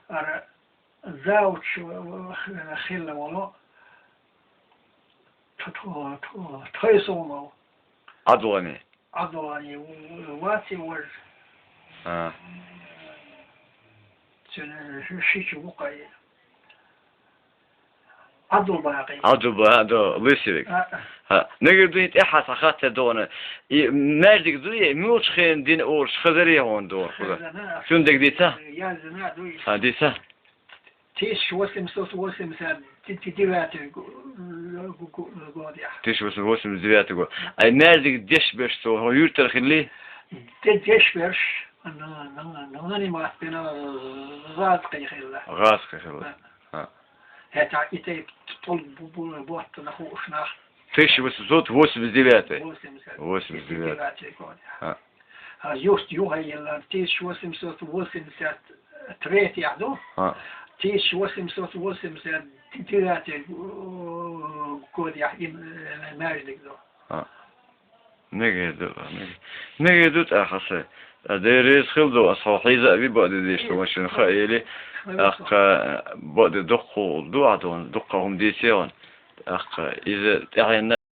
ара, Завуч, э, хилла волу Т-, Т-, Т-, Тхойсонов. Ӏадвани. Ӏадвани, в-, в-, вац и важа. А. Цуьнан ши чу ву кхай. Ӏадулбакъи. Ӏадулба-, а, до, Лысевик. А. ХӀа. Мегар ду и тӀаьхьа схьахатта дона. И маьждиг дуй, муьлхачу хенахь дина олуш хазарий хьуна дона, хӀа? Хазана. Цуьнан дерг дийца? Язана дуй. А, дийца? Тысяча восемьсот восемьдесят девятый го-, го-, го-, годехь. Тысяча восемьсот восемьдесят девятый год. Ай, маьждиг деш берш цо хьо юьртара хилли? Де-, деш берш, на, на, на, нанимать бина гӀазкхий хилла. ГӀазкхий хилла. Да. А. ХӀета и тайпа тӀулг бу-, бу-, боттана хууш нах. Тысяча восемьсот восемьдесят девятый. Восемьдесят. Восемьдесят девятый. Девятый год. А. А юрт юхаеллар тысяча восемьсот восемьдесят третий ду. А. Тысяча восемьсот восемьдесят девятый, э, годехь и, э, маьждиг ду. А. Мегар ду, мегар. Мегар ду тӀаккха аса. Дерриг хила ду, аса хьо хьийза а ви бакъдерг дийш ду, машина хаийли. ТӀаккха бакъдерг дуккха ду, а ду, дуккха хӀума дийци хьуна. ТӀаккха иза тӀаьхьенна